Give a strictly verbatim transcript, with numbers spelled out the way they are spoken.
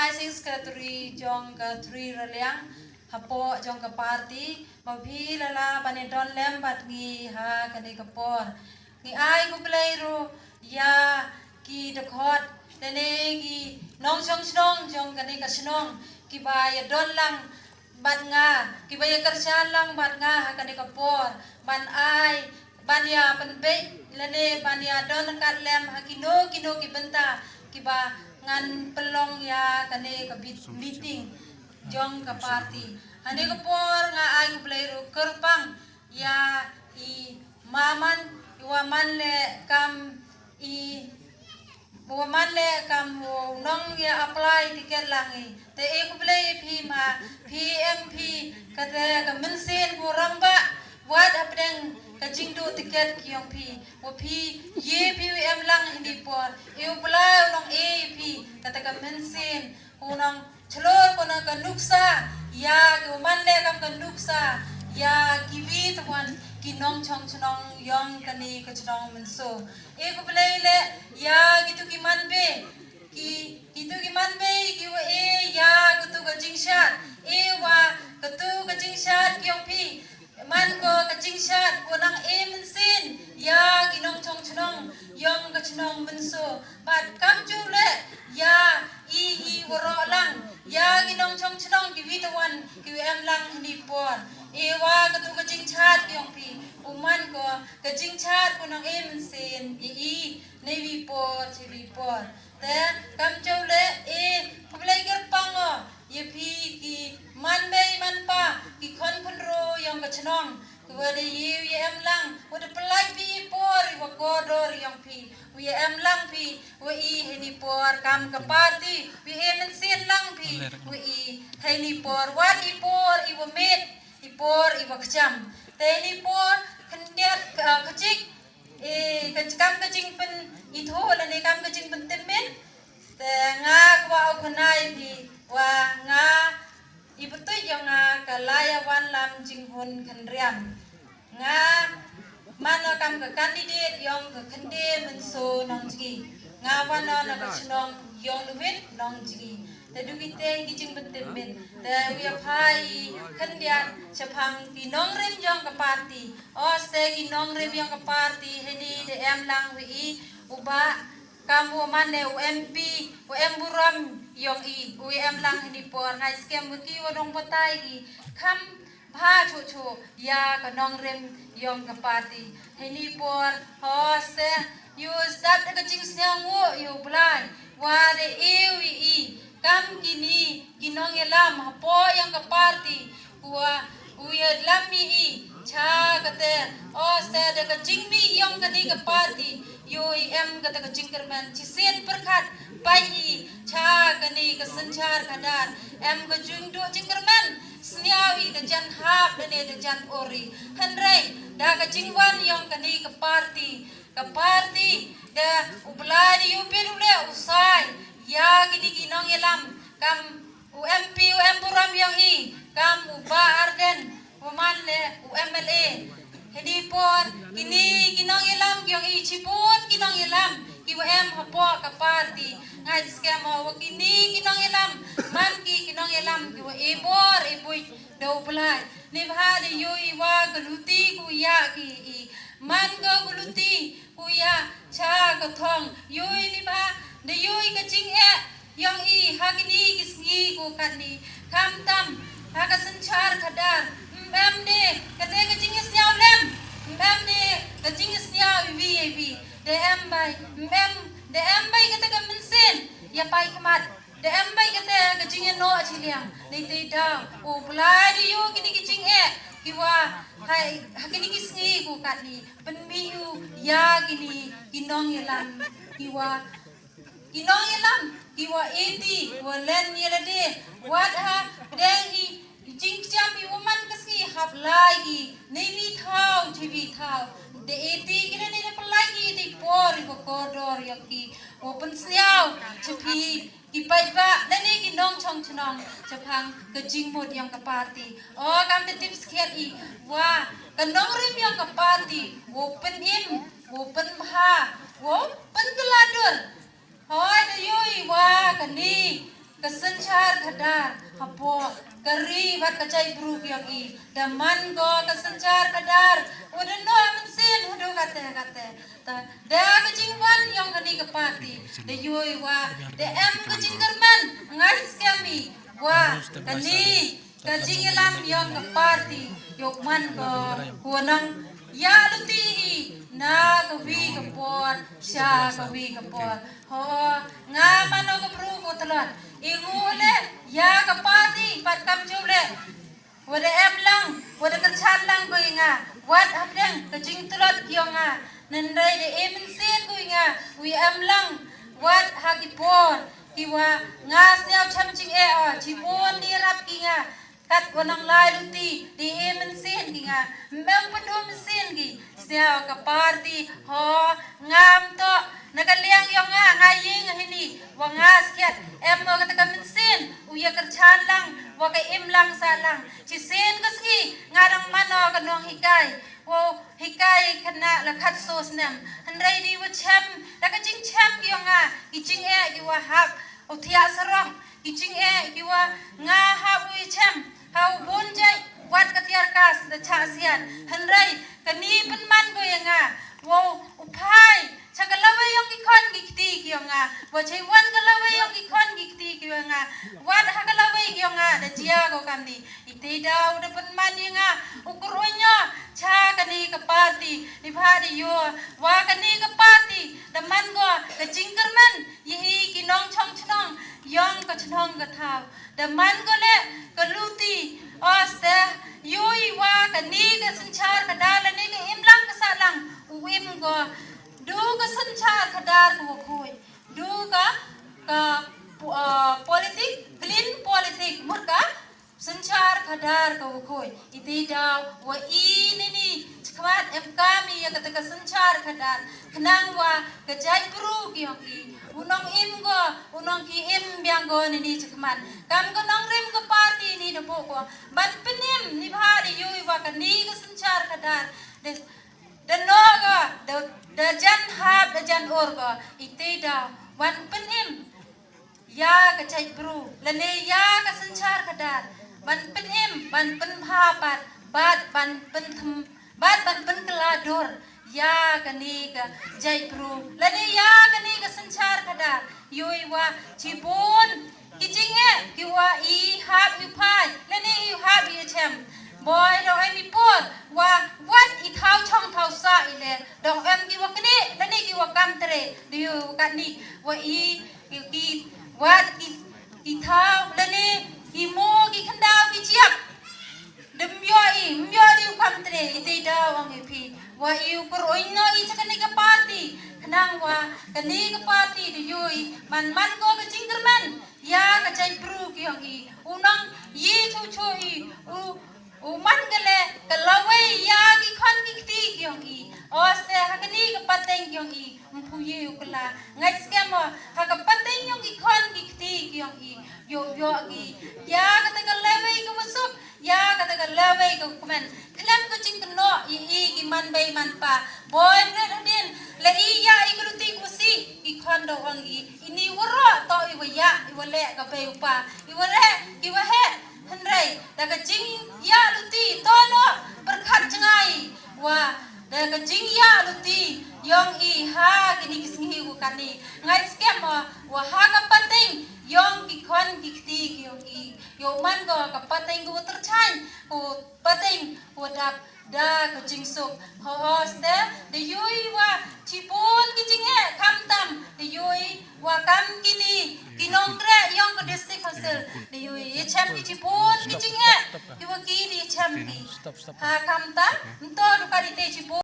Organizing Secretary jong ka Three Raliang hapoh jong ka party, ba phi la lah ban ïadon lem bad ngi ha kane ka por. Ngi ai khublei ruh ïa ki dkhot lane ki nongshong shnong jong kane ka shnong kiba ïadon lang bad nga, kiba ïakyrshan lang bad nga ha kane ka por ban ai, ban ïa pynbeit lane ban ïadon ryngkat lem ha kino kino ki bynta kiba ngan pynlong ïa kane ka bit-, meeting jong ka party. Ha kane ka por nga ai khublei ruh kyrpang ïa i Maman, i Waman leh kam i Waman leh kam u nong ïa apply ticket lang i. Te i khublei phi ma, phi em phi kata ka mynsiem u rangbah wat hapdeng ka jingduh ticket ki ong phi. Wa phi, ïa phi u em lang hynne por. I U Blai u nong e phi kata ka mynsiem u nong chlor ko na ka nuksa, ïa ki Waman leh kam ka nuksa ïa kiwi twan ki nongshong shnong ïong kane ka shnong Mynso. I khublei leh ïa kitu ki man bei, ki, kitu ki man bei ki wa e ïa katu ka jingshad, e wa katu ka jingshad ki ong phi, man ko ka jingshad ko nang e mynsiem ïa ki nongshong shnong ïong ka shnong Mynso. Bad kam ju leh ïa i, i waroh lang ïa ki nongshong shnong kiwi twan ki wa em lang hynne por. I wa katu ka jingshad ki ong phi, u man ko ka jingshad ko nang e mynsiem ïa i, newi por chiwi por. Te kam ju leh i, khublei kyrpang o ïa phi ki man bei man pa, ki khon khynro ïong ka shnong, ki wa da ïa u ïa em lang, wa da pynlait phi i por i wa kordor ïong phi, u ïa em lang phi, wa i hynne por kam ka party, u ïa mynsiem lang phi, wa i hynne por, wat i por i wa miet, i por i wa kjam. Te hynne por khyndiat ka, ka jik, e, ka kam ka jingpyn ithuh lane kam ka jingpyntip miet. Te nga kwah u khana ïa phi wa nga, i btut ïong nga ka Laiawanlam Jinghun Khynriam. Nga man o kam ka candidate ïong ka Khynde Mynso Nongjngi. Nga wan o na ka shnong Ïonglwit Nongjngi. Te du kitei ki jingpyntip miet. Te u ïa phai khyndiat shaphang ki nongrim ïong ka party. O ste ki nongrim ïong ka party hynne da em lang wi i u Bah kam u man ne u M P, u em burom ïong i, u em lang hynne por, ngai skhem wa ki wa nongbatai ki kham bha chuh chuh ïa ka nongrim ïong ka party. Hynne por, ho ste, ïoh sdap da ka jingsngew nguh ïa u Blai wa da e wi i kam kine ki nongïalam hapoh ïong ka party, u wa u ïalam ïa i cha kata, o ste da ka jingmih ïong kane ka party, ïoh i em kata ka jingkyrmen, shisien pyrkhat peit i cha kane ka synshar khadar, em ka jingduh jingkyrmen, sniaw i da jan hap lane da jan ori. Hynrei da ka jingwan ïong kane ka party, ka party da u Blai da ïoh pynlong u sai ïa kine ki nongïalam, kam u M P u em burom ïong i, kam u Bah Ardent, u man ne u M L A. Hynne por kine ki nongïalam ïong i, shibun ki nongïalam ki wa em hapoh ka party. Ngai skhem o wa kine ki nongïalam man ki ki nongïalam ki wa e bor e buit da u Blai. Neibhah da ïoh i wa ka luti ku ïa ki i, man ka ku luti ku ïa cha ka thong, ïoh i neibhah da ïoh i ka jingeh ïong i ha kine ki sngi ku katni. Khamtam ha ka synshar khadar, em de kata ka jingïasniaw lem, em de ka jingïasniaw i wi i wi, da em bai, em, da em bai kata ka mynsiem ïa pai khmat, da em bai kata ka jingïanoh chiliang. Nei te da u Blai da ïoh kine ki jingeh ki wa hai ha kine ki sngi ku katni, pynmih u ïa kine ki nongïalam ki wa, ki nongïalam ki wa iti, wa len ïa lade, wat ha dei i jingkjam i wa man ka sngi hap lai ki, nei mi thaw, chi mi thaw. Da iti ki da nei da pynlai ki iti por i wa kordor ïa ki, wa pynsniaw cha phi ki paidbah lane ki nongchong chnong shaphang ka jingmut ïong ka party. O kam da tip skhiat i wa ka nongrim ïong ka party wow pynim, wow pynbha, wow pynkylla dur. Hoi da ïoh i wa kani ka synshar khadar hapoh ka ri bad ka jaitbru ki ong i. Da man ko ka synshar khadar u da noh mynsiem haduh kate kate. Da ka jingwan yong kani ka party da yoi wa da em ka jingkyrmen. Ngai skhem i wa kani ka jingïalam yong ka party yoh man ko ko nang ya luti i na ka wi ka por sha ka wi ka por. Ho nga mano ka bru ko tlot i ngu le ya ka party pat kam jub le. Wa da em lang wa da kyrchan lang ko i nga wat hapdeng ka jingtlot yong nga. Nandai da em mynsiem ko i nga wi em lang wat ha ki por ki wa nga sniaw cham ching e o chi por ni rap ki nga. Kat wa nang lai luti di e mynsiem ki nga. Mem pyndu mynsiem ki sniaw ka party ho ngam to na ka liang yong nga nga ying hini wa nga skiat em mo kata ka mynsiem u ya kyrchan lang wa ka im lang sa lang chi sien ka sngi nga dang mano ka nong hikai. Wow hikai kena la khat so snem hynrei di wa chem da ka jingchem ki yong nga ki jing e ki wa hap u thiah sarong. Ki jing e ki wa nga ha u i chem ha u bun jai wat ka tiar kas da cha sian. Hynrei kani pynman ko ya nga wow u phai cha ka lawei yong ki khon ki kti ki yong nga wa chai wan ka lawei yong ki khon ki kti ki yong nga wat ha ka lawei ki yong nga da jia ko kani. Ite daw da pynman ya nga u kur u nyo cha kani ka party ni pha di yo wa kani ka party da man ko ka jingkyrmen. Yi i ki nong chong chnong yong ka chnong ka thaw da man ko le ka luti oste yui wa ka ni ka synchar ka dar la ni ka imlang ka salang u im ko du ka synchar ka dar ko khoi du ka ka pu- ah, politik clean politik mut ka synchar khadar ka u khoi. Iti daw wa i nini chkhmat em kami ya kata ka synchar khadar khnang wa ka jai bru ki yong i u nong im go u nong ki im biang go nini chkhmat kam ka nong rim ka party ni da bo ko ban pynim ni bha di yui wa ka ni ka synchar khadar de da no go da da jan hap da jan or go iti daw wan pynim ya ka jait bru lane ya ka synchar khadar ban pynim ban pynbha pat bad ban pynthem bad ban pynkylla dur ya kani ka jait bru lane ya kani ka synchar khadar yui wa chibun ki jingeh ki wa i hap i phai lane i hap i chem boi dong em i por wa wat i thaw chong thaw sa i le dong em ki wa kni lane ki wa kam tre di u kani wa i ki wat ki ki thaw lane ki mo ki khandaw ki chiap. Dem yo i myo di u kam tre i te daw ang i phi wa i u kur oi no i chakani ka party khnang wa kani ka party di yo i man man ko ka jingkyrmen ya ka jai bru ki yong i u nang yi chu chu i u u man gale ka lawei ya ki khon ki kti ki yong i oste ha kani ka pateng ki yong i. Mphu ye u kla ngai skem ha ka pateng yong i khon ki kti ki yong i yo yo ki ya kata ka lawei ka masuk ya kata ka lawei ka kmen klem ka jingkno i i ki man bei man pa boi mret hadin la i ya i ka luti ka masi i khon do wang i ini waro to i wa ya i wa le ka bei u pa i wa re i wa he. Hynrei da ka jingïaluti to no pyrkhat jngai wa da ka jingïaluti yong i ha kini ki sngi u kani ngai skem wa ha ka pateng yong ki khon ki kti ki yong i yo man ko ka pateng ko tyrchang ko pateng ko dap da ka jingsuk ho ho ste da yui wa chipun ki jingeh khamtam da yui wa kam kini ki nongkre yong ka district council da yui ye chem ki chipun ki jingeh ki wa ki di chem ki ha khamtam nto du ka di te chipun